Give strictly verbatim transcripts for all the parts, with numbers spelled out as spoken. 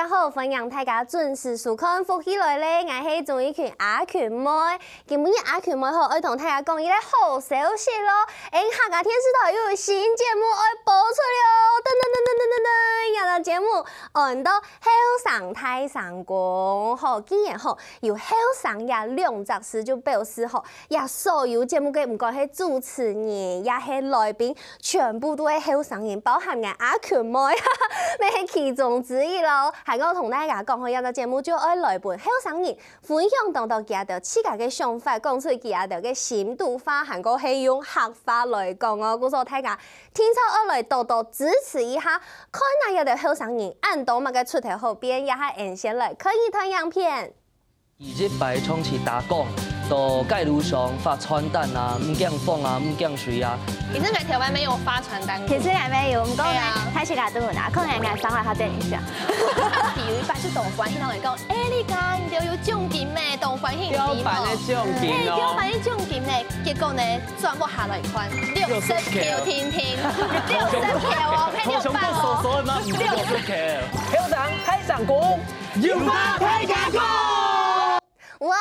大家好，歡迎大家準時收看《福氣來了》，𠊎係鍾意群阿群妹。今晡日阿群妹吼，愛同大家講一個好消息咯！𠊎客家電視台又有新節目愛播出了！噔噔噔噔噔噔噔，這個節目安到《後生大聲公》吼，既然吼有後生這兩隻字，就表示吼，這所有節目个毋管係主持人，也係來賓，全部都係後生人，包含𠊎阿群妹，乜係其中之一咯。還過同大家講吼，這個節目就愛來分後生人分享當多佢兜自家个想法，講出佢兜个心肚話，還過係用客話來講哦。故所大家定著愛來多多支持一下，看啊這兜後生人恁多麼个出頭好變，這下𠊎先來看一段影片。 一日擺長期打工，到街路上發傳單啊，毋驚風啊，毋驚水啊。其實𠊎頭擺也有發傳單過。其實𠊎也有，毋過呢，對啊。大自家都有拿，可能𠊎生活較變一下。有一擺就當歡喜，同人講：「哎，你看，你兜有獎金咩？當歡喜，你知無？」標版个獎金哦。嘿，標版个獎金呢，結果呢，轉屋下來看，六十K定定，六十K哦，配六百哦。六十K。後生大聲公， 有話大家講。哇，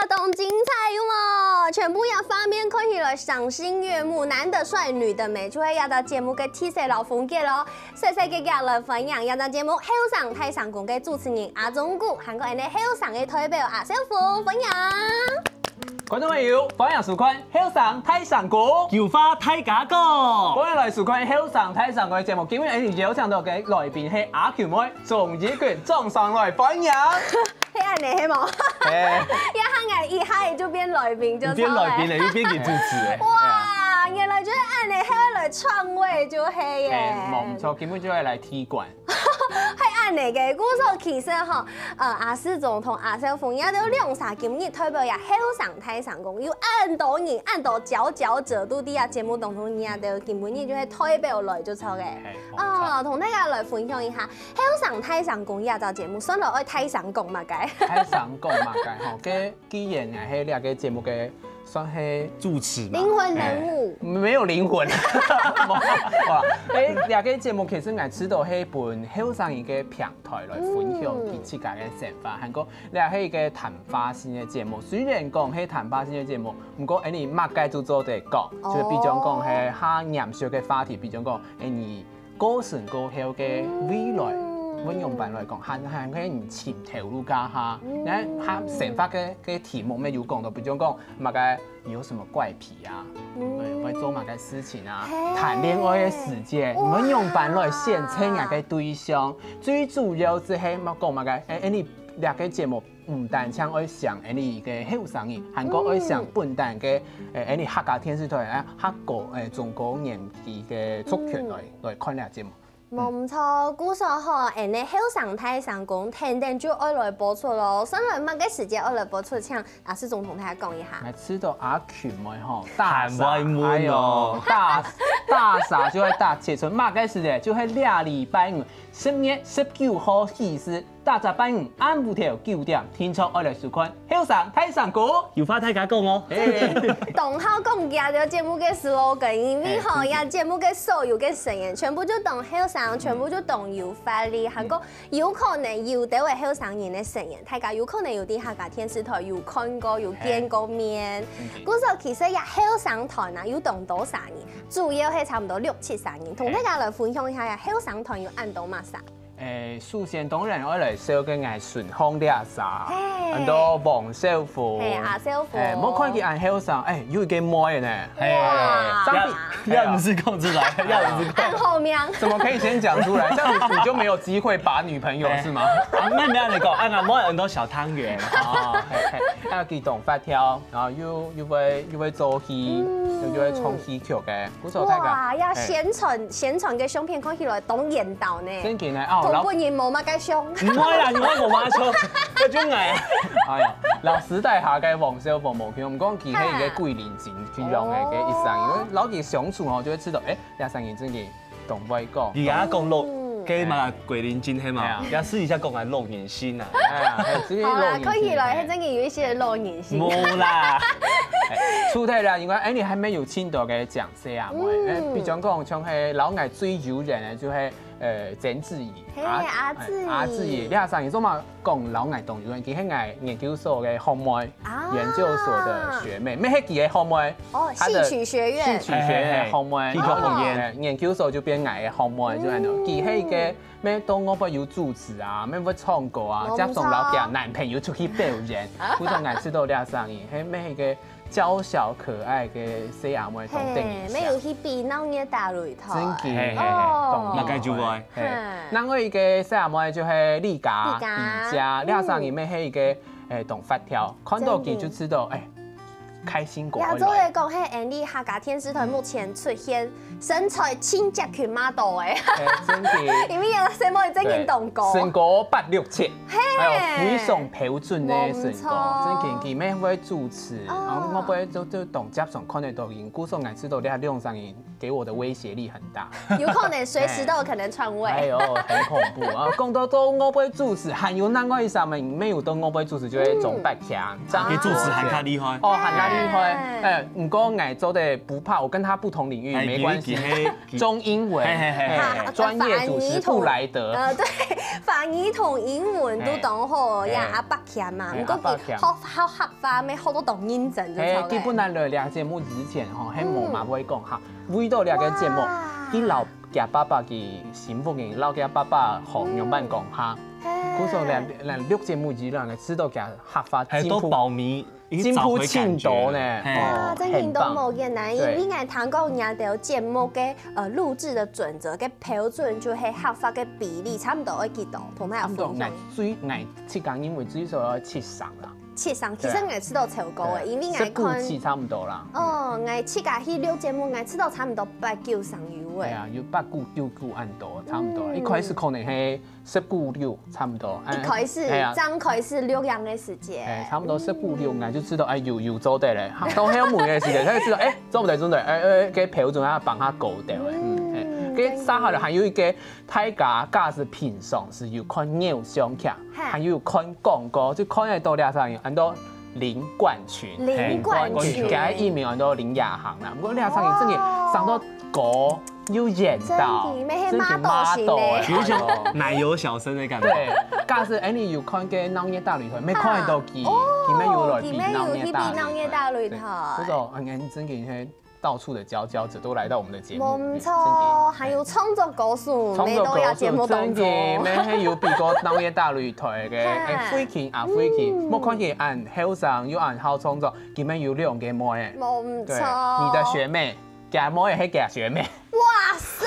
當精彩有無？全部這畫面看起來賞心悅目，男的帥，女的美，就係這個節目个特色摎風格咯。細細个个來歡迎這個節目《後生大聲公》个主持人阿忠牯，還過𠊎等後生个代表阿少峰，歡迎。觀眾朋友，歡迎收看《後生大聲公》，有話大家講。歡迎來收看《後生大聲公》个節目。今日𠊎等邀請到个來賓係阿群妹， 鍾意群，掌聲來歡迎。係恁呢係無？嘿。這下𠊎一下就變來賓就著了。變來賓了，又變成主持了。哇，原來就係恁呢，係愛來串位就係耶。嘿，無錯，根本就愛來踢館。係恁呢个，故所其實吼，呃，阿世忠同阿少峰，這兜兩儕今日代表這後生大聲公，有恁多人，恁多佇這節目當中，這兜根本就係代表來就著个。嘿，無錯。哦，同大家來分享一下， 後生大聲公這隻節目，算來愛大聲講麼个？大聲講麼个吼？該既然𠊎係這個節目个算係主持嘛，靈魂人物。哎，沒有靈魂。哇，哎，這個節目其實𠊎試著係分後生人个平台來分享佢自家个想法，還過這係一個談話性个節目。雖然講係談話性个節目，毋過恁呢麼个都做得講，就係比如講係較嚴肅个話題，比如講恁呢 過身過後个未來，會仰般來講，還還係你尋頭路該下，該下生活个个題目乜有講到，比如講麼个你有什麼怪癖啊，會會做麼个事情啊，談戀愛个時節，你會仰般來選擇你个對象，最主要就係講麼个，哎哎，你這個節目 毋單淨愛想恁呢个後生人，還過愛想本旦个，誒，恁呢客家電視台啊，較高，誒，中高年紀个族群來來看這節目。無毋著，故所吼，恁呢後生大聲公天天就愛來播出咯。算來麼个時節愛來播出，請阿世忠同大家講一下。來，知道阿群妹吼，大傻，還會問哦。哎喲，大大傻就會大切春，麼个時節？就係這禮拜五，十月十九號起始， 逐隻拜五暗晡頭九點，定著愛來收看後生大聲公。有話大家講哦。當好講這節目个slogan，因為吼，這節目个所有个成員全部就當後生，全部就當有活力，還過有可能有兜个後生人个成員，大家有可能有在客家電視台有看過、有見過面。故所其實這後生團啊，有當多儕人，主要係差毋多六七儕人，同大家來分享一下這後生團有恁多麼儕。 誒，首先當然愛來紹介𠊎身項這儕，安到黃少峰。嘿，阿少峰。誒，莫看佢恁後生，誒，有一個妹呢。嘿，哇。這毋係講出來，這毋係講。恁好命。怎麼可以先講出來？這樣子你就沒有機會把女朋友是嗎？啊，沒有沒有，你講，啊，𠊎妹安到小湯圓。哦，嘿嘿，啊，佢當發跳，然後又又會又會做戲，又又會唱戲曲个。 不錯，大家。哇，這宣傳宣傳个相片看起來當緣投呢，正經个哦，同本人無麼个像。毋會啦，你會無麼个像，這就𠊎啊。哎呀，摎師大下个黃少峰無共，毋過佢係一個鬼靈精精樣个个醫生，因為摎佢相處吼，就會知道，誒，這生人正經當會講。你啊講落，該嘛鬼靈精係嘛，也試一下講啊落人心啊。哎呀，這個好啦，看起來還真的有一些落人心。無啦。除忒了以外，𠊎等還乜有盡多个靚細阿妹，比將講像係摎𠊎最有緣个就係呃曾志怡，阿志怡，阿志怡，這儕人做麼講摎𠊎當有緣，佢係𠊎研究所个學妹，研究所个學妹，乜係佢个學妹，哦，戲曲學院，戲曲學院个學妹，戲曲學院，研究所就變𠊎个學妹，就恁樣，佢係一個 乜到外背有主持啊，乜會唱歌啊，接送摎厥男朋友出去表演，故所𠊎知道這儕人，係乜一個嬌小可愛个細阿妹當得人惜。乜有去比鬧熱大擂台。真个，係係係，哦大概就會。另外一個細阿妹就係麗佳，麗佳麗佳，這儕人乜係一個誒當活跳，看到佢就知道，誒，開心果亞洲的講，係𠊎等客家電視台目前出現身材盡接近model个，誒，真个。因為有細妹正經當高，身高八六七，還有非常標準的身高，無錯真个佢乜會主持，然後我不會就就當接送看得到佢，故所𠊎知道這兩儕人給我的威脅力很大。有可能隨時都有可能篡位。哎呦，很恐怖啊！講到都我不會主持，還有另外一儕人沒有都我不會主持，就係鍾百強，張佢主持還較厲害。哦，還較厲害。哎，毋過𠊎做得不怕，我跟他不同領域沒關係。中英文，嘿嘿嘿哎專業主持布萊德。呃，對，華語同英文都當好呀，阿伯強嘛，毋過佢學學客話，乜學到當認真，就哎，超基本上來了節目之前吼，係無嘛會講客，為到這個節目，佢摎厥爸爸佢幸福人，摎厥爸爸學仰般講客。故所兩兩錄節目以來，知道厥客話還都保密。 進步盡多呢。嘿啊，真的都無簡單，因對為𠊎聽講人家有節目个呃錄製的準則个標準，就係客話个比例差不多愛幾多，同大家分享。最𠊎自家認為最少要七成啦，七成，其實𠊎知道超高个，因為十九𠊎看，七差不多啦。哦，𠊎自家去錄節目，𠊎知道差不多八九成有个。哎呀，有八九九九恁多，差不多。一開始可能係十九六差不多。一開始哎呀正開始錄音个時節，哎，差不多十九六，𠊎就知道，哎，有有做得咧。到後尾个時間，佢就知道，哎，做毋得，做毋得，哎哎，該標準啊，放較高點咧。嗯，哎，該接下來還有一個，大家假使平常時有看偶像劇，還有看廣告，就看得到這儕人，很多林冠群。林冠群，佢个藝名很多林雅航啦，毋過這儕人真个生到高又緣投，真个，乜係model型的欸有一種奶油小生的感覺。對，假使哎你有看个鬧熱大擂台，乜看得到佢，佢乜有來比鬧熱大擂台。佢乜有去比鬧熱大擂台。不錯，嗯，真个係到處的佼佼者都來到我們的節目。無錯，還有創作歌手，創作歌手乜都有節目當中。真个，乜係有比過鬧熱大擂台个，哎，費勤啊，費勤，莫看佢恁後生又恁好創作，佢乜有兩個妹。無對，錯，你的學妹，厥妹係厥學妹。哇塞，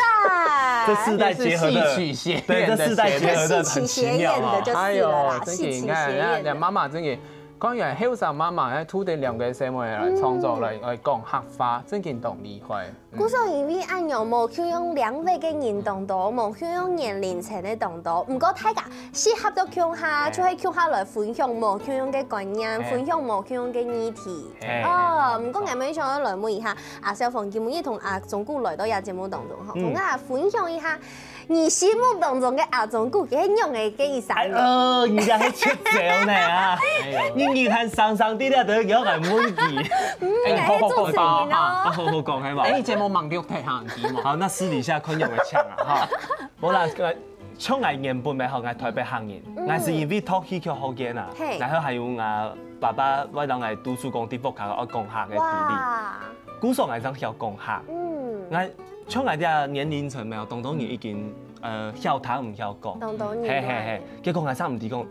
這世代結合的，戲曲學對，院的這世代結合的很奇妙啊戲曲學院的就。是了啦，哎呦，真个，戲曲你看，學院的。媽媽真个，講起來後生媽媽，哎，拄得兩個細妹來創作，來來講客話，真个當厲害。故所因為恁樣無共樣兩位个人當多，無共樣年齡層个當多，毋過大家適合到共下，就係共下來分享無共樣个觀念，分享無共樣个議題。哦，毋過𠊎乜想愛來問一下阿小鳳，今晡日同阿忠牯來到這節目當中吼，同大家分享一下，你心目當中个阿忠牯，佢係仰仔个一儕人？呃，人家係七折呢啊！你你看上上啲了，都要來問佢。哎，好好講吧，啊，好好講，係嘛？哎，你節目忙到太行題嘛。好，那私底下看有个搶啊哈。無啦，呃，像𠊎原本乜好，𠊎台北客人，𠊎係因為讀戲曲學院啊，然後還有𠊎爸爸，𠊎當𠊎讀書講地方客，愛講客个比例，哇，故所𠊎正曉講客。嗯，𠊎像𠊎這年齡層乜有，當多人已經呃曉聽毋曉講。當多人嘿嘿嘿，結果𠊎差毋多講，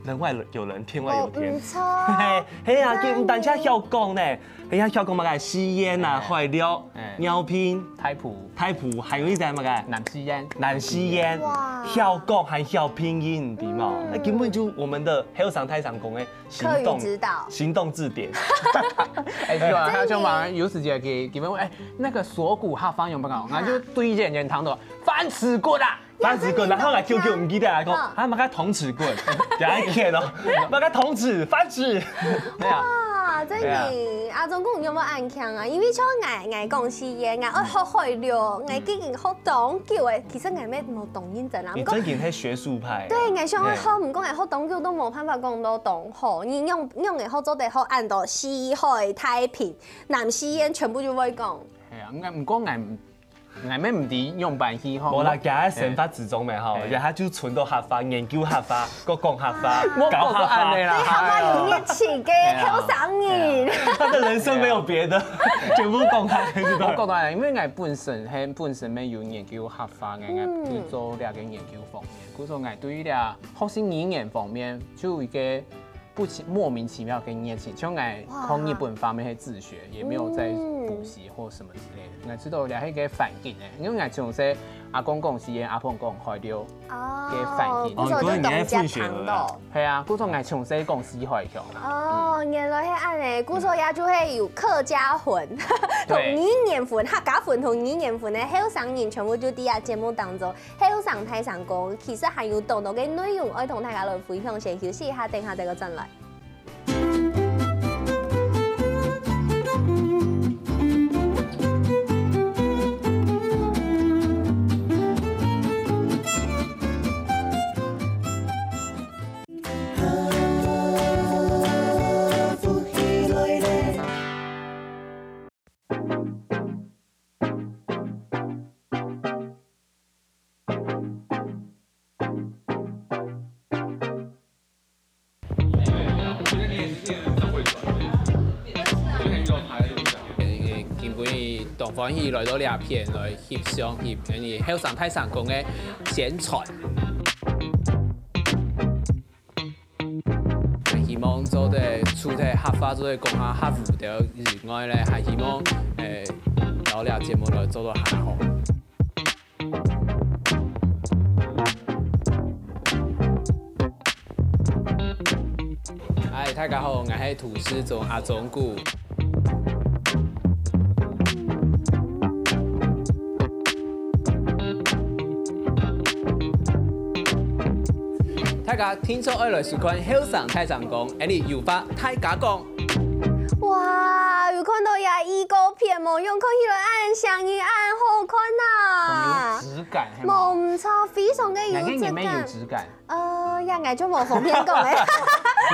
人外有人，天外有天。無錯，嘿嘿啊，佢毋單淨曉講呢，還曉講麼个吸煙啊、壞料、尿片、太普，太普，還有一隻麼个南吸煙，南吸煙，曉講還曉拼音，你知無？那根本就我們的後生大聲公的行動客語指導行動字典。哎，是吧？他就馬上有時間給給問，哎，那個鎖骨下方有沒有？然後就對眼眼堂的飯匙骨啊。飯匙骨，然後來救救，毋記得來講，啊，麼个湯匙骨，就愛看哦，麼个湯匙、飯匙。對啊，真个，阿忠哥有無恁強啊？因為像𠊎，𠊎講四縣，𠊎愛學海陸，𠊎已經學當久誒，其實𠊎乜無當認真啦。毋過，你正經係學術派。對，𠊎想愛學，毋過𠊎學當久都無辦法講到當好。你仰仰會學做得學恁多四海、太平、南四縣全部就會講。係啊，應該毋過𠊎 𠊎乜毋知仰般去吼。無啦，佢在生活之中咩吼，然後就存到客話，研究客話，過講客話，我搞客話。我恁樣啦，對客話有熱情个後生人。他的人生沒有別的，全部講客話，對不對？我講到，因為𠊎本身係本身乜有研究客話，𠊎𠊎就做這個研究方面，故所𠊎對於這學習語言方面就有一個不其莫名其妙个熱情，像𠊎看日本話乜係自學，也沒有在補習或什麼之類的。𠊎知道這係一個環境誒，因為𠊎從細阿公講四縣，阿婆講海陸，个環境哦，故所就當食糖咯。係啊，故所𠊎從細講四海腔啦。哦，原來係恁樣，故所也就會有客家魂，同語言魂、客家魂同語言魂个後生人全部就在這節目當中。後生大聲公，其實還有當多个內容愛同大家來分享，先休息一下，等下再過轉來。今晡日當歡喜來到這片來翕相翕，跟後生大聲公个宣傳。希望做得除忒客話，做得講下客語个以外咧，還希望誒，到這節目來做到還好。 嗨，大家好，𠊎係涂世宗阿宗牯。大家聽眾愛來收看後生大聲公，𠊎俚有話大家講。 哇，有看到這預告片無？仰看起來恁生意恁好看吶！有質感，係無？無毋錯，非常个有質感。哪個裡面有質感？呃，這𠊎就無方便講誒。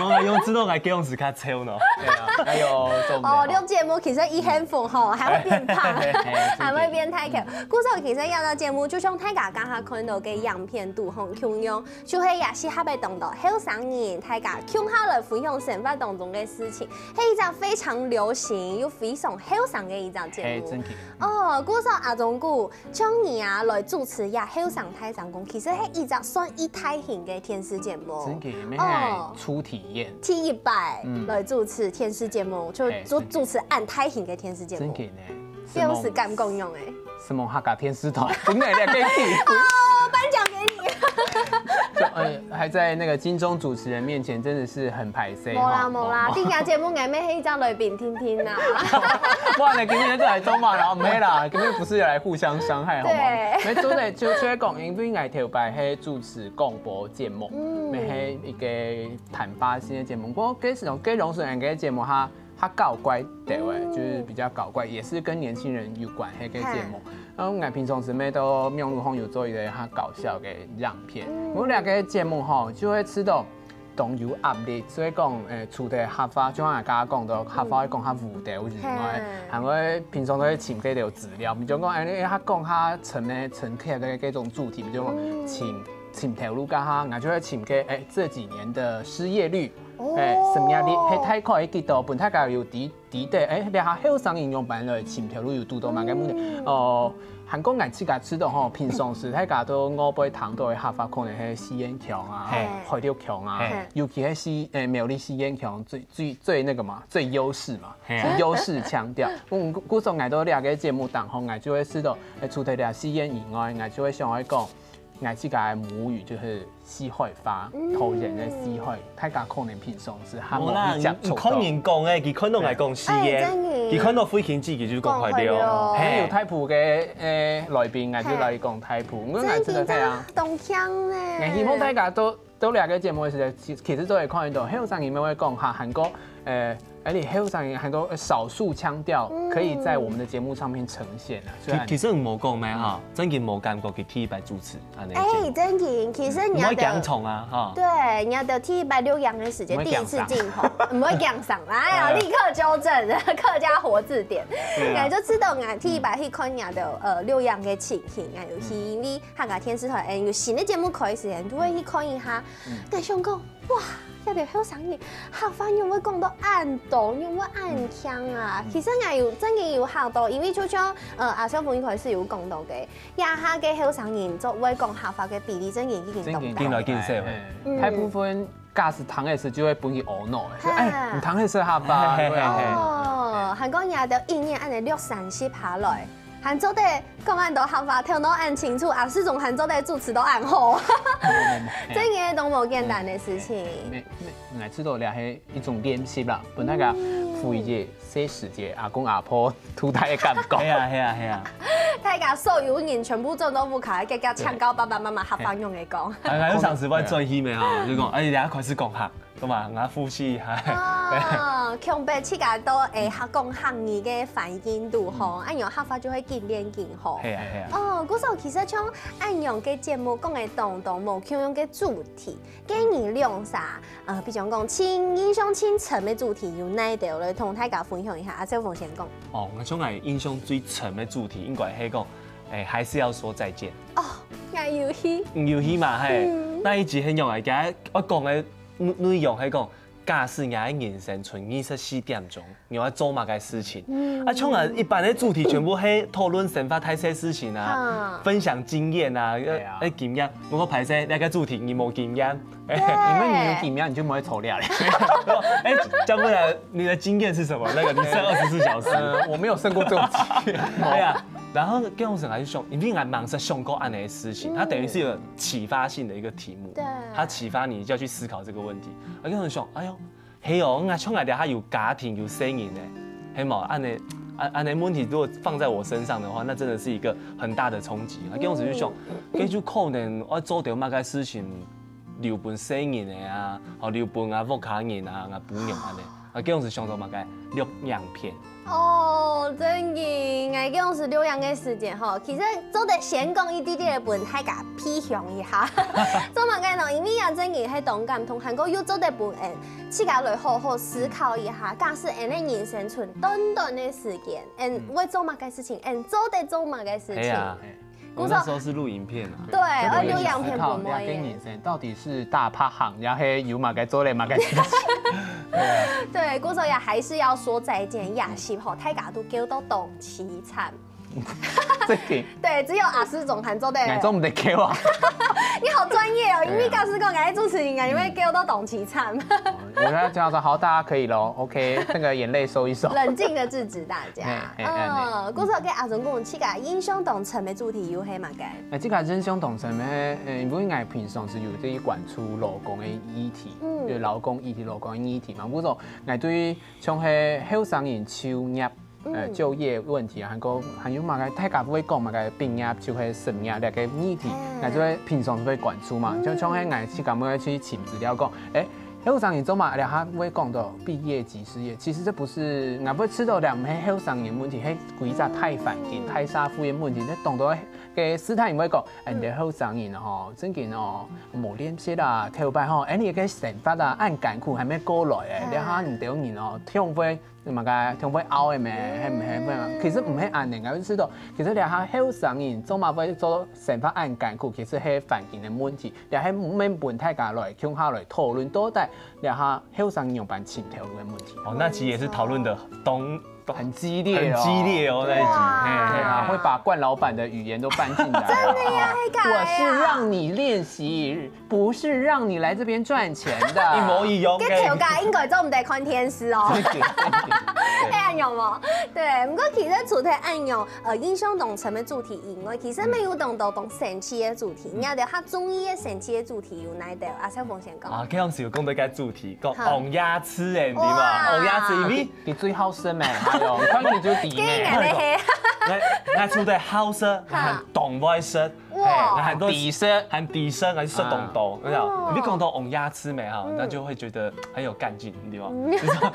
我用知道𠊎幾樣子較超喏。對啊，哎呦，重點哦，錄節目其實一很紅吼，還會變胖，哎還會變太強。故所其實這個節目就像大家剛剛看到个影片肚項共樣，就係也適合个當多後生人，大家共下來分享生活當中个事情。 係一隻非常流行又非常後生个一隻節目。係，真个。哦，故所阿宗牯，像你啊來主持這後生大聲公，其實係一隻算一大型个電視節目。真个，乜係初體驗。第一擺來主持電視節目，就主主持恁大型个電視節目。真个呢。表示感講樣誒。什麼客家電視台？真个，你可以。哦，頒獎給你。就呃，還在那個金鐘主持人面前，真的是很敗勢。無啦無啦，這隻節目𠊎乜係一隻來賓聽聽啦。不然呢，今天就來做嘛，然後沒啦，根本不是來互相傷害，好嗎？對沒做的，就就講，因為𠊎頭擺係主持廣播節目，嗯，係一個談話性的節目。不過這種這種是兩個節目哈，它搞怪對，就是比較搞怪，也是跟年輕人有關係的節目。然後𠊎平常時乜都網路上有做一個較搞笑的影片，我兩個節目吼就會知道。 當有壓力，所以講，誒，除忒客話，就像𠊎剛剛講到，客話會講較無聊以外，還會平常都會尋這條資料，比如講，誒，你較講較沉的、沉刻的這種主題，比如講尋尋頭路該下，𠊎就會尋个，誒，這幾年的失業率，誒，失業率，係大概幾多，分大家有知 知得，誒，這下後生人仰般來尋頭路有堵到麼个問題？哦，還講𠊎自家知道吼，平常時大家都外背聽到个客話可能係四縣腔啊、海陸腔啊，尤其係四誒苗栗四縣腔最最最那個嘛，最優勢嘛，最優勢腔調。嗯，故所𠊎到這個節目當中，𠊎就會知道，誒，除忒這四縣以外，𠊎就會想愛講，𠊎自家个母語就係 四海話，桃園个四海，大家可能平常時還無無啦，去接觸到。你看人講誒，佢看到𠊎講四縣，佢看到飛行機，佢就講海陸。講海陸。還有大埔个誒來賓，𠊎就來講大埔，我𠊎真个係啊。當強呢。𠊎希望大家都都了解節目个時候，其其實都會看得到，後生人會講客，還過呃，而且後生人還多少數腔調可以在我們的節目上面呈現啊。雖然其其實毋好講咩哈，真經無感覺佢第一擺主持，安尼哎，真經，其實你要毋會驚的。重啊哈。對，你要的第一擺錄音的時間，不會第一次講啥進口，不會講啥，哎呀，哎立刻糾正，客家活字典。對啊哎，就知道啊，第一擺去看你的呃錄音的情形啊，有時因為客家電視台，哎，有新的節目開始，就會去看一下。但想講，哇，這个後生人客話仰會講到恁多，仰會恁強啊？其實𠊎有真經有嚇到，因為就像呃阿少峰一開始有講到个，這下个後生人做會講客話个比例真經已經當真經大。緊來緊細欸嘿大部分假使聽个時就會分佢懊惱，說哎，你聽个時候吧，嘿嘿嘿對啊哦，還講你兜一年安尼六三十下來，還做得講恁多客話，頭腦恁清楚，啊，始終還做得主持到恁好，真个都無簡單的事情。每每每次都了係一種練習啦，分大家回憶細時節，阿公阿婆土大个感覺。係啊係啊係啊，大家所有人全部轉到屋下，結果請教爸爸媽媽客話用个講。啊，有常時會轉去咩哈，就講，哎，等下開始講客，對嘛，我複習一下。哦，強迫自家都會學講客語个環境肚吼，恁樣客話就會緊練緊好。係啊係啊，哦，故所其實像恁樣个節目講个當當無共樣个主題，建議兩儕，呃，比如講親印象親深个主題有哪兜來同大家分享一下？阿少峰先講。哦，我想來印象最深个主題應該係講，哎，還是要說再見。哦，也有戲。有戲嘛嘿，那一集很用來，今日我講个內內容係講，假使你的人生賰二十四點鐘，你要做麼个事情？啊，像啊一般的主題全部係討論生活大細事情啊，分享經驗啊，對啊哎經驗。不過歹勢，那個主題你無經驗。因為你有經驗，你就不會吵架了。哎，講不來，你的經驗是什麼？那個你剩二十四小時。呃，我沒有剩過這種經驗。對啊，然後跟我整個就想，因為還蠻是想過案的事情，它等於是有啟發性的一個題目，對它啟發你就要去思考這個問題。而跟我想，哎呦，嘿哦，那像來的他有家庭有生人呢，嘿嘛，案的案案的問題如果放在我身上的話，那真的是一個很大的衝擊。啊，跟我就想，跟就可能我做掉麼个事情，留分生人的啊，哦，留分啊屋下人啊，啊朋友啊呢，啊，跟我是想到麼个錄影片。哦，真个，𠊎講係錄影个時間吼，其實做得先講一滴滴个分大家批評一下。做麼个呢？因為啊，真个係當感動，還過又做得分人自家來好好思考一下，假使人个人生賰短短个時間，人會做麼个事情，人做得做麼个事情。係啊，故所我那時候是錄影片啊。對，愛錄影片分思考，你要跟妹人生到底是大拍行，然後係有麼个做嘞，麼个事情。對，故所也還是要說再見，也是吼，大家都叫到當淒慘。這個，對，只有阿思總還做得。你做毋得叫啊？你好專業哦，因為假使講，哎，主持人，因為叫到當淒慘。我要這樣說，好，大家可以咯，OK，那個眼淚收一收。冷靜的制止大家。嘿嘿嗯，故所跟阿忠講，自家印象當深个主題有係麼个？那這個印象當深个，呃，因為𠊎平常時有在關注勞工个議題，嗯就勞工議題、勞工議題嘛。故所，𠊎對像係後生人就業，呃，嗯就業問題啊，還有還有麼个，大家會講麼个畢業就係失業這個議題，嗯𠊎就會平常會關注嘛。就像係𠊎自家會去尋資料講，誒，後生人做麼个，這下會講到畢業即失業，其實這不是，𠊎會知道這毋係後生人問題，係歸隻大環境、嗯大社會个問題，這當多个時代人會講，誒，你兜後生人吼，真經哦，無練習啊，頭擺吼，誒，你个生活啊，恁艱苦還沒過來誒，嗯這下你兜人哦，痛會麼个，痛會拗个咩，係毋係？其實毋係恁樣，𠊎會知道，其實這下後生人做麼會做生活恁艱苦，其實係環境个問題，這係毋免分大家來共下來討論，到底這下後生人仰般尋頭路个問題。哦，那集也是討論的東很激烈哦，很激烈哦，那一集。哇嘿嘿对啊，嘿会把冠老板的语言都搬进来。真的呀，太可爱了我是让你练习，不是让你来这边赚钱的。一模一样。个头家应该做毋得看电视哦。这个哎呀，有无？对，不过其实除了恁样，呃，印象当深个主题以外，其实乜有当多当生趣个主题。你看，他中意个生趣个主题有哪一个？阿少峰先讲。啊，开始有讲到个主题，讲好王牙齿诶，对哇嘛？王牙齿，因为你最好吃咩？哎呦，你看你就抵咩？今年的黑，我我除了好食，还当会食，哇哦，還多，還低聲，還低聲，還是說懂懂，有沒有？哦。你講到王雅芝沒哈，嗯。那就會覺得很有幹勁，對吧？就是說，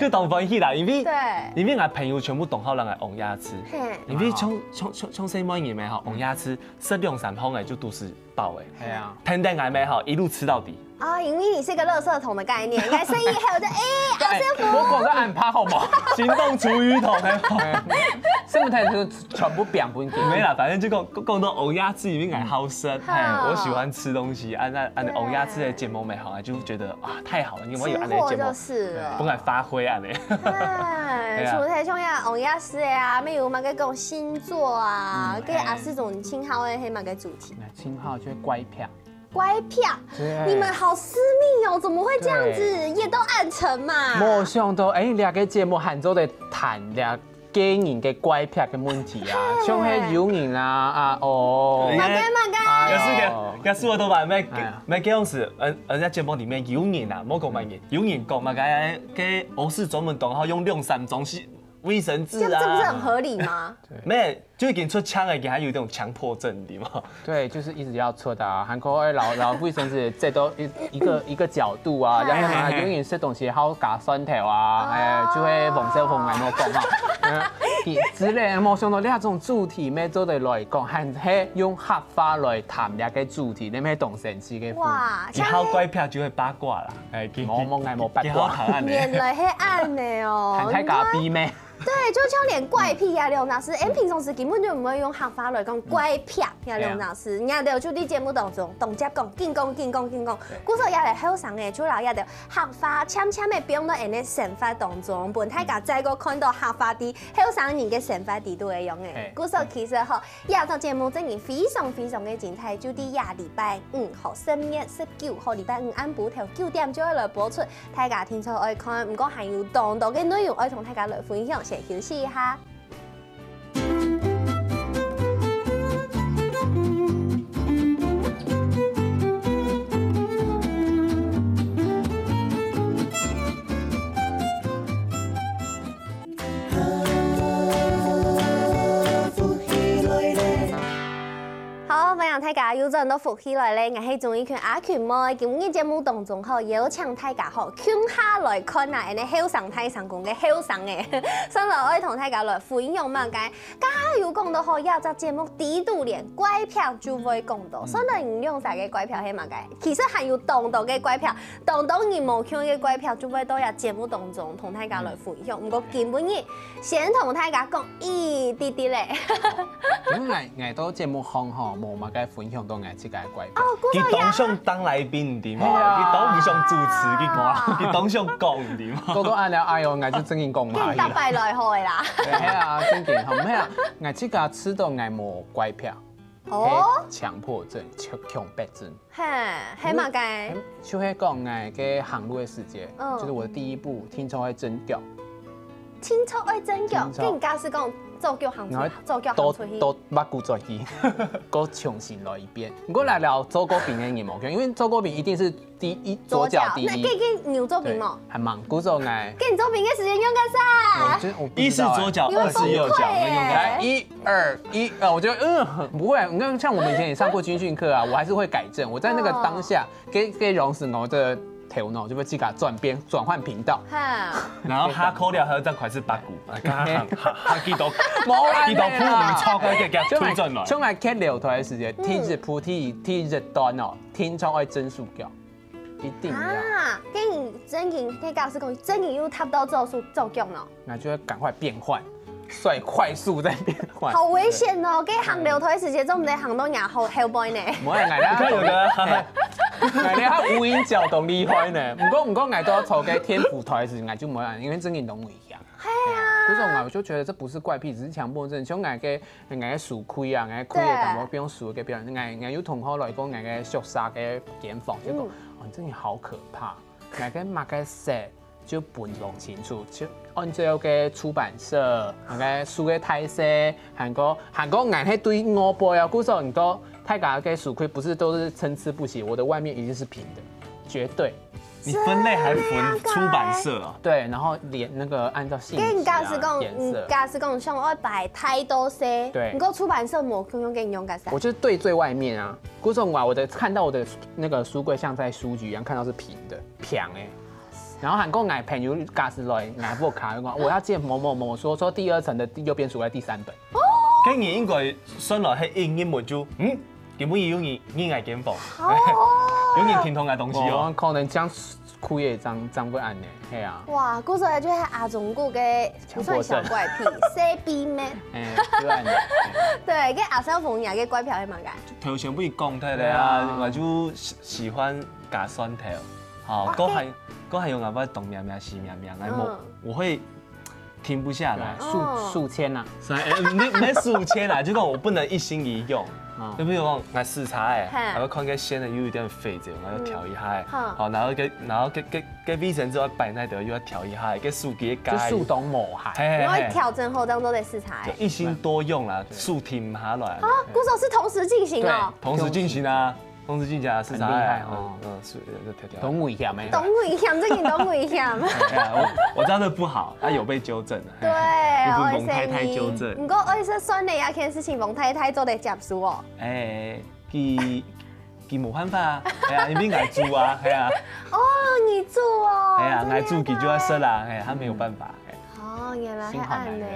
就當歡喜啦，因為，對。因為𠊎朋友全部懂好人來王雅芝，嘿。因為從，從，從，從細妹人沒哈，王雅芝食兩三項欸，就肚屎飽欸。係啊。天天來沒哈，一路吃到底。 哦，因為你是個垃圾桶的概念，你還生意還有這，哎，好幸福。我講个恁怕好無？行動廚餘桶，係無？係毋係全部變分佢？沒啦，反正就講，講到王雅芝，因為𠊎好食，嘿，好。我喜歡吃東西，啊，那，啊，那王雅芝的節目沒好，就覺得啊，太好了，因為有恁樣的節目，食貨就是了。分𠊎發揮恁樣。哎，對啊。除了像呀，王雅芝的啊，還有麼个講星座啊，嗯，跟阿四種稱號的，係麼个主題？那稱號就係乖僻。 乖僻，對。你們好私密哦，怎麼會這樣子？對。夜都暗沉嘛。無想到，哎，這個節目還做得談這個人个乖僻个問題啊，嘿。像係有人啊，啊，哦。麼个，麼个？哎喲。也是个，也是我都把沒，哎呀。沒這樣子，嗯，人家節目裡面有人啊，莫講麼个，有人講麼个，該，該我是專門懂，然後用兩三種是衛生紙啊。這樣，這不是很合理嗎？對。沒， 就已經出腔了，已經還有一種強迫症，對嗎？對，就是一直要出的啊，還過，哎，老，老衛生紙接到一，一個，一個角度啊，哎。然後呢，永遠食東西好加蒜頭啊，哦。哎，就會黃色紅來莫講哈，嗯，之類的，無想到這種主題，乜做得來講，還係用客話來談這個主題，你乜當神奇个。哇，你好乖僻就會八卦啦，哎，無，無，哎，無八卦。幾好談啊你。原來係恁樣哦。還太假逼咩？ 對，就像連怪癖呀，這種事，哎，平常時根本就毋會用客話來講怪癖呀，這種事，人家就在節目當中，當接講，緊講，緊講，緊講。故所也來後生个，就摎這兜客話，淺淺个放到𠊎个生活當中，分大家再過看到客話在後生人个生活裡肚个樣个。嘿。故所其實吼，這隻節目真的非常非常个精彩，就在這禮拜五，吼，十月十九號禮拜五暗晡頭九點就會來播出。 大家定著愛看，毋過還有當多个內容愛同大家來分享，先休息一下。好，歡迎大家又轉到福氣來了，𠊎係鍾意群阿群妹。今日節目當中吼，邀請大家吼，共下來看啊，𠊎个後生大聲公个後生个，算來愛同大家來分享麼个。剛剛有講到吼，這隻節目裡肚連怪癖就會講到，算來你兩儕个怪癖係麼个？其實還有當多个怪癖，當多人無共个怪癖就會到這節目當中同大家來分享。毋過今晡日先同大家講一滴滴咧。因為𠊎，𠊎到節目項吼，無麼个分享到𠊎自家个怪癖。哦，故所也，佢當想當來賓，你知無？係啊。佢當毋想主持，佢講，佢當想講，你知無？多多恁樣，哎喲，𠊎就正經講嘛。跟你搭擺來好个啦。對，係啊，正經吼，毋係啊，𠊎自家知道𠊎無怪癖。哦。係強迫症，強，強迫症。 嘿，係麼个？就係講𠊎个行路个時節，嗯。就是我的第一步，定著愛正腳。定著愛正腳，定著。跟你假使講左腳行出，然後左腳行出去。倒，倒腹股轉去，過重新來一遍。毋過來了，做過兵个人無共，因為做過兵一定是第一，左腳第一。左腳，那跟，跟你有做兵無？對，還蠻，故所𠊎。跟你做兵个時間用个啥？我真，我不知道欸。一是左腳，你會崩潰耶。二是右腳，那用个啥？來，一 二一，呃，我覺得，嗯，不會啊。你看，像我們以前也上過軍訓課啊，我還是會改正。我在那個當下，哦。該，該容時我的頭腦就會自家轉變，轉換頻道。哈。然後下課了，還要再考試八股，啊，剛剛哈，哈，哈，記到，無啦，記到，噗，你超快給，給他推轉來。像來，像來看樓梯个時節，嗯。第一步，第，第一段哦，定著愛正手腳。 一定要。啊，該你正經，該假使講正經又踏到左手，左腳呢？那就會趕快變換，帥，快速再變換。好危險哦！該行樓梯个時節，做毋得行到若後，後背呢。無啊，𠊎你看有的，嘿，𠊎你看無影腳當厲害呢。毋過，毋過，𠊎都要坐該天府梯个時節，𠊎就無啊，因為正經當危險。係啊。不是，我就覺得這不是怪癖，只是強迫症。像𠊎个 𠊎个手開啊，𠊎開个感覺，對。比如手个表演，𠊎，𠊎有同學來講，𠊎个宿舍个間房就講，嗯。哦，你真的好可怕，𠊎个麼个色就分毋清楚，就按照个出版社，𠊎个手个大細，還過，還過𠊎係對外背啊，故所你都大家个手開不是都是參差不齊，我的外面一定是平的，絕對。你分類還分出版社啊？對，然後連那個按照性跟質啊、假使講，顏色。假使講想愛擺太多些，對你个出版社無共樣跟你用个噻。我就是对最外面啊，故所我的看到我的那个书柜像在书局一样，看到是平的，平哎。然后还跟我朋友假使来，我卡就讲我要借某某某说说第二层的右边书柜第三本，跟你應該算落去，英英文就嗯，根本有你你愛間房，有你平常个東西哦。我可能这样亏也张张不安呢，嘿啊，哇，故所就係阿忠哥个不算小怪癖，小秘密。哎，不然呢，對，个阿少峰也个怪癖係麼个？頭先不是講忒了對啊啊，我就喜喜歡加蒜頭，好，哇都還都還有我不懂咩咩西咩咩，哎，我嗯我會停不下來。数数签呐，所以哎，没没数签啦，就講我不能一心一用。啊就比如講，我試茶哎，嘿然後看个鮮的有一點肥咗，然後調一下哎，嗯好，然後个然後个个个衛生紙要擺那得又要調一下哎，个手機个就速凍無害。嘿嘿嘿，然後調整好當做得試茶就。一心多用啦，手停下來。啊，故所是同時進行哦。同時進行啊，同時進行啊，試茶哎，很厲害哦嗯嗯，是就調調。當危險的。當危險，這个當危險。哎呀，我我知道這不好，他有被糾正了。對，有分我王太太糾正毋過愛說算了，這件事情王太太做得接受哦。哎，佢佢無辦法啊，哎呀，因為𠊎煮啊，哎呀，哦，你煮哦。哎呀，真的𠊎煮佢就要食啦，哎，他沒有辦法。哎哦，原來係恁呢心寒難忍。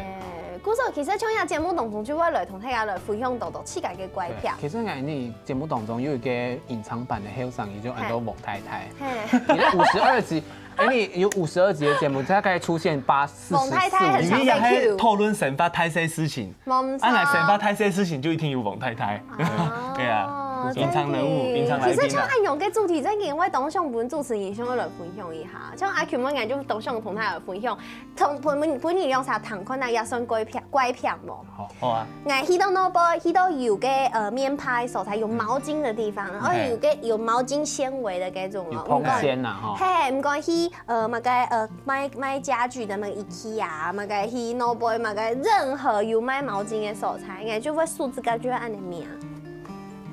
故所其實像這節目當中就會來同大家來分享多多自家个怪癖。其實你節目當中有一個隱藏版的後生，也就很多王太太。嘿，你五十二集，哎，你有五十二集的節目，大概出現八四十王太太很常被你也還 cue。討論生活大細事情，無錯。啊，𠊎生活大細事情就一定有王太太。哦對啊，隱藏人物、隱藏來賓啊。其實像恁樣个主題，真个會當想分主持人想要來分享一下。像阿Q，𠊎就當想同大家分享，同分分分你兩儕聽看啊，也算怪癖怪癖無？好，好啊。𠊎去到外背，去到有个呃棉被所在，有毛巾的地方，然後有个有毛巾纖維的該種哦。有膨線呐哈。嘿，毋管去呃麼个呃賣賣家具的那個IKEA，麼个去外背麼个任何有賣毛巾的所在，應該就會手指甲就會恁樣摸。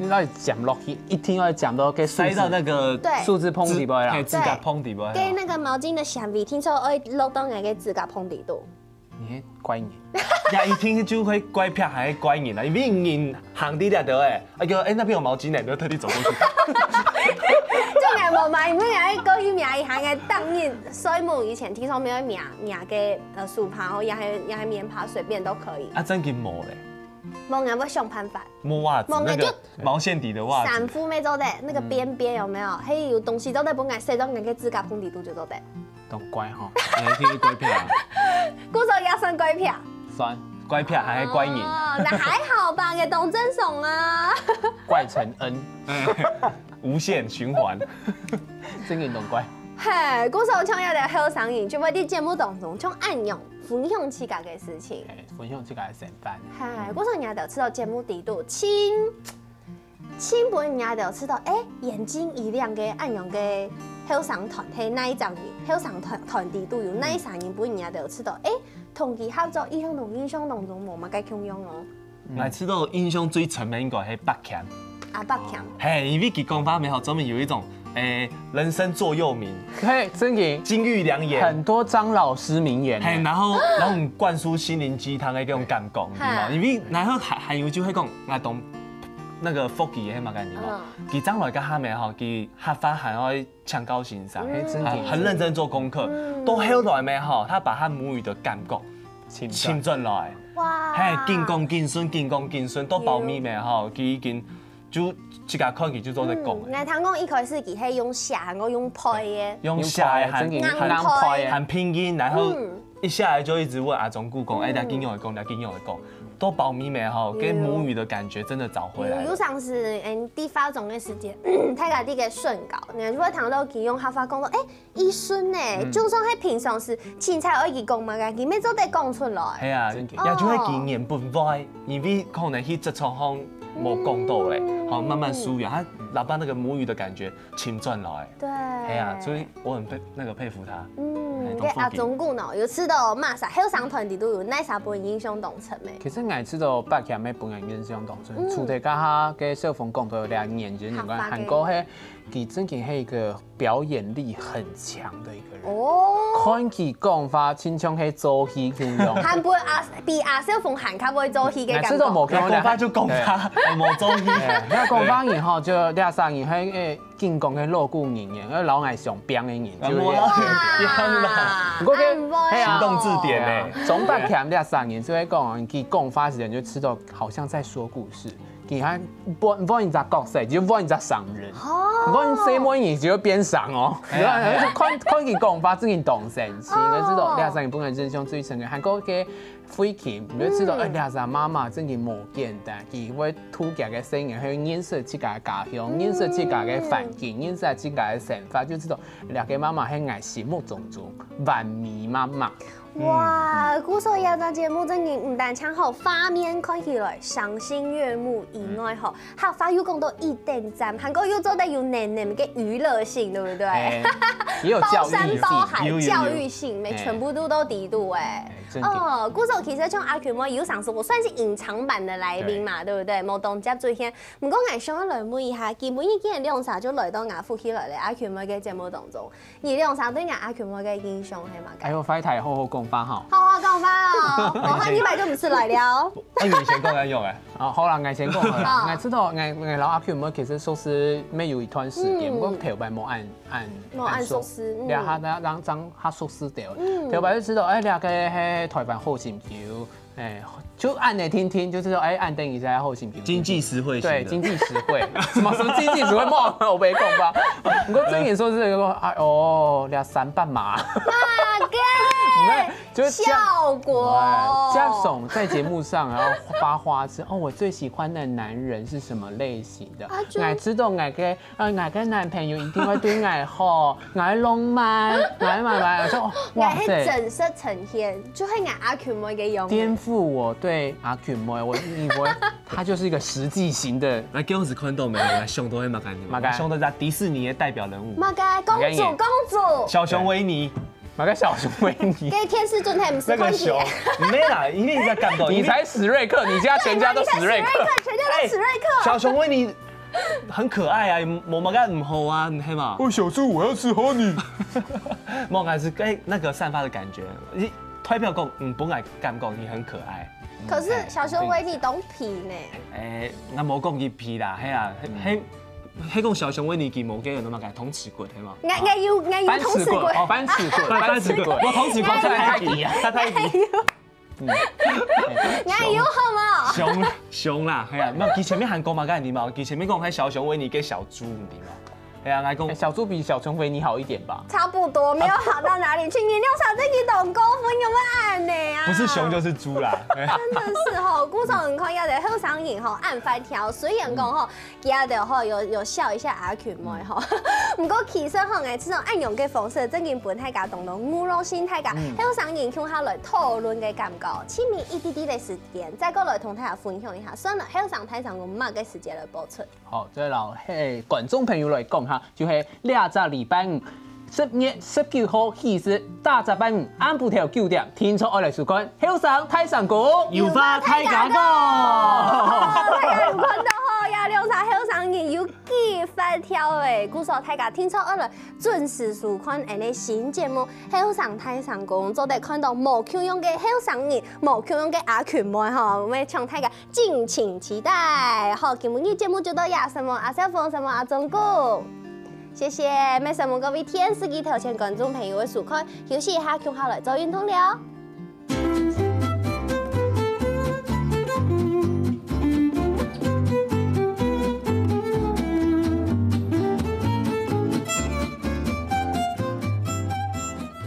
你到底講落去，一定要講到給塞到那個對手指縫底背啦嘿，。指甲縫底背。跟那個毛巾的纖維，聽說會落到𠊎个指甲縫底肚。你怪你，呀，一聽就會怪癖還係怪人啦，因為人行在這頭哎，哎呦，哎那邊有毛巾呢，你就特地走過去。就𠊎無買，因為𠊎過去摸一下，𠊎當日睡目以前，聽說無愛摸摸个呃手帕，吼，也係也係棉被，隨便都可以。啊，真經無咧，無，𠊎會想辦法。摸襪子那個摸那就毛線底的襪子。衫褲沒做得，那個邊邊有沒有？還有東西都在分𠊎塞到𠊎个指甲縫底肚就做得。都怪哈，哎，聽怪癖啊，故所也算怪癖。酸。怪癖還係怪人。哦，那還好吧，也當正常啊。怪成恩，哎，無限循環。真个都怪。嘿，故所像有个後生人就會在節目當中，像恁樣分享自家个事情。哎，分享自家个想法。嘿，故所人家就知道節目底肚，親親分人家就知道，哎，眼睛一亮个恁樣个後生團，嘿，哪一種人，後生團團體都有哪一種人分人家就知道，哎，同佢合作，印象同印象當中無麼个共樣哦。 𠊎知道印象最深的應該係北強。阿伯強，嘿，因為佢講話沒好，專門有一種，誒，人生座右銘，嘿，真个金玉良言。很多張老師名言。嘿，然後然後你灌輸心靈雞湯的這種感覺，你知道嗎？哈因為然後還還有就會講，𠊎懂那個福氣的嘛，感覺嘛。嗯佢將來个下面吼，佢客話還愛請教先生，嘿，真个很很認真做功課。到後來咩吼，他把他母語的感覺請請轉來。哇，嘿，緊講緊順，緊講緊順，到包尾咩吼，佢已經就自家看佢就做得講嗯，。𠊎聽講一開始佢係用寫，還過用背的，用寫的還真个硬硬派派啊。還拼音，然後嗯一下來就一直問阿忠姑講，哎，你緊用來講，你緊用來講，到包尾咩吼，跟母語的感覺真的找回來了。有有常時，嗯，在化妝的時間，大家在該訓稿，你就會聽到佢用客話講到，哎，一順呢，就算係平常時，凊彩愛佢講麼个，佢乜做得講出來。係啊，真个也就係佢原本會，因為可能去職場上無講到咧，好慢慢疏遠，他拿到那個母語的感覺請轉來。對，係啊，所以我很佩那個佩服他。嗯，你个阿忠牯呢，有試著麼儕後生團體肚有哪儕分你印象當深个？其實𠊎試著八強个分人印象當深，嗯。除忒頭下个小鳳講到這年輕人个，客話个。還過係，佢真經係一個表演力很強的一個人。哦。看佢講話，親像係做戲共樣。還比阿，比阿小鳳還較會做戲个感覺。𠊎試著無共樣。講話就講話，對。無做戲。對，該講話人吼，就這儕人，還，欸， 緊講个老古人言，該摎𠊎相拚个人，就係，啊，無啦，哇，毋過該，恁會哦。係啊，行動字典欸。鍾伯謙這儕人就會講，佢講話時間就試著好像在說故事，佢還換，換一隻角色，就換一隻生人，哦。換細妹人就會變生哦。係啊，係啊。看，看佢講話，真經當神奇，哦。就試著這儕人本來印象最深个，還過个 費琴，你就試著，嗯。欸，這儕媽媽真經無簡單，佢會渡厥个細人，去認識自家个家鄉，嗯。認識自家个環境，認識自家个生活，就試著這個媽媽係𠊎心目中中完美媽媽。哇，嗯。故所這隻節目真經毋單淨吼畫面看起來賞心悅目以外吼，嗯。 客話又講到一等讚，還過又做得有奶奶个娛樂性，對不對？欸，也有教育性。包山包海，有，有，有。教育性，欸。全部都在裡肚欸。欸，真的。哦，故所其實像阿群妹有常時候算是隱藏版的來賓嘛，對。對不對？無當接出現。毋過𠊎想要來問一下，今晡日既然兩儕就來到𠊎福氣來了阿群妹个節目當中， 你兩儕對𠊎阿群妹个印象係麼个？哎喲，壞忒好好講話吼。好好講話哦，我下禮拜就毋使來了。那你先講，恁樣欸。哦，好啦，𠊎先講好啦。好。𠊎試著，𠊎，𠊎摎阿群妹其實算係也有一段時間，嗯。毋過頭擺無恁，恁，無恁熟識，嗯。這下，這下正，正較熟識兜。嗯。頭擺就試著，欸，這個係台灣好心球， 欸，就恁仔定定，就試著，欸，恁仔定一下好心情。經濟實惠型的。對，經濟實惠。什麼，什麼經濟實惠？莫，我沒空吧。毋過真經算係，哎喲，這三百嘛。麼个？你看，就是這樣，效果。哎，這樣總在節目上，然後發花痴，哦，我最喜歡的男人是什麼類型的？啊，就，𠊎試著，𠊎个 啊，𠊎个男朋友一定會對𠊎好，𠊎浪漫，𠊎慢慢，我說，哦，哇塞。𠊎係真實呈現，就係𠊎阿群妹个樣子。顛覆我對阿群妹，我以為她就是一個實際型的。來，給我看到沒有？來，想到係麼个？麼个？想到在迪士尼的代表人物。麼个？公主，麼个？公主。小熊維尼。 麼个小熊維尼？該電視準係毋係看起來。那個熊，沒啦，一定在感動。你才史瑞克，你家全家都史瑞克。你才史瑞克，全家都史瑞克。欸，小熊維尼很可愛啊，無麼个毋好啊，係嘛？哦，小豬，我要吃honey。無，還是，欸，那個散發的感覺，你代表講，嗯，本來感覺你很可愛。可是小熊維尼當皮呢。欸，𠊎無講佢皮啦，係啊，係，嗯。係 係講小熊維尼佢無个有麼个通恥骨，係無？𠊎，𠊎有，𠊎有通恥骨。翻恥骨，哦，翻恥骨，翻恥骨。翻恥骨，無通恥骨，這太低啊，這太低。𠊎有。𠊎有好無？熊，熊啦，係啊，無，佢前面還講麼个，你知無？佢前面講還小熊維尼个小豬，你知無？係啊，𠊎講，欸，小豬比小熊維尼好一點吧？差不多，沒有好到哪裡去。你兩儕真經當過分，有沒有恁仔啊？不是熊就是豬啦。真的是吼，故所你看，這後生人吼，恁會挑。雖然講吼， 佢兜吼有，有笑一下阿群妹吼。毋過其實吼，𠊎這種恁樣个方式，真經分大家當當娛樂性，大家後生人共下來討論个感覺。盡尾一滴滴个時間，再過來同大家分享一下，算了，後生大聲公麼个時間來播出。好，再摎，嘿，觀眾朋友來講哈，就係這隻禮拜五，十月十九號，其實逐隻拜五暗晡頭九點，定著愛來收看後生大聲公。有話大家講。大家有看到吼，這兩儕後生人有 幾會挑欸，故所大家定著愛來準時收看𠊎个新節目《後生大聲公》，做得看到無共樣个後生人，無共樣个阿群妹吼，𠊎請大家敬請期待。好，今晡日節目就到這，承蒙阿少峰，承蒙阿忠牯，謝謝，也承蒙各位電視機頭前觀眾朋友个收看，休息一下，共下來做運動了。